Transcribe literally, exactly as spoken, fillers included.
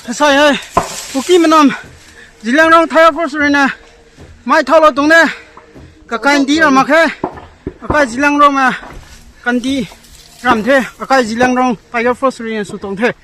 Hesai hai, Kuki manam, Zeliangrong Tiger Force rina, mai thalo tongne, kakai ndi ramakhe, akai Zeliangrong ma, kandi ramthe, akai Zeliangrong Tiger Force rina su tongthe.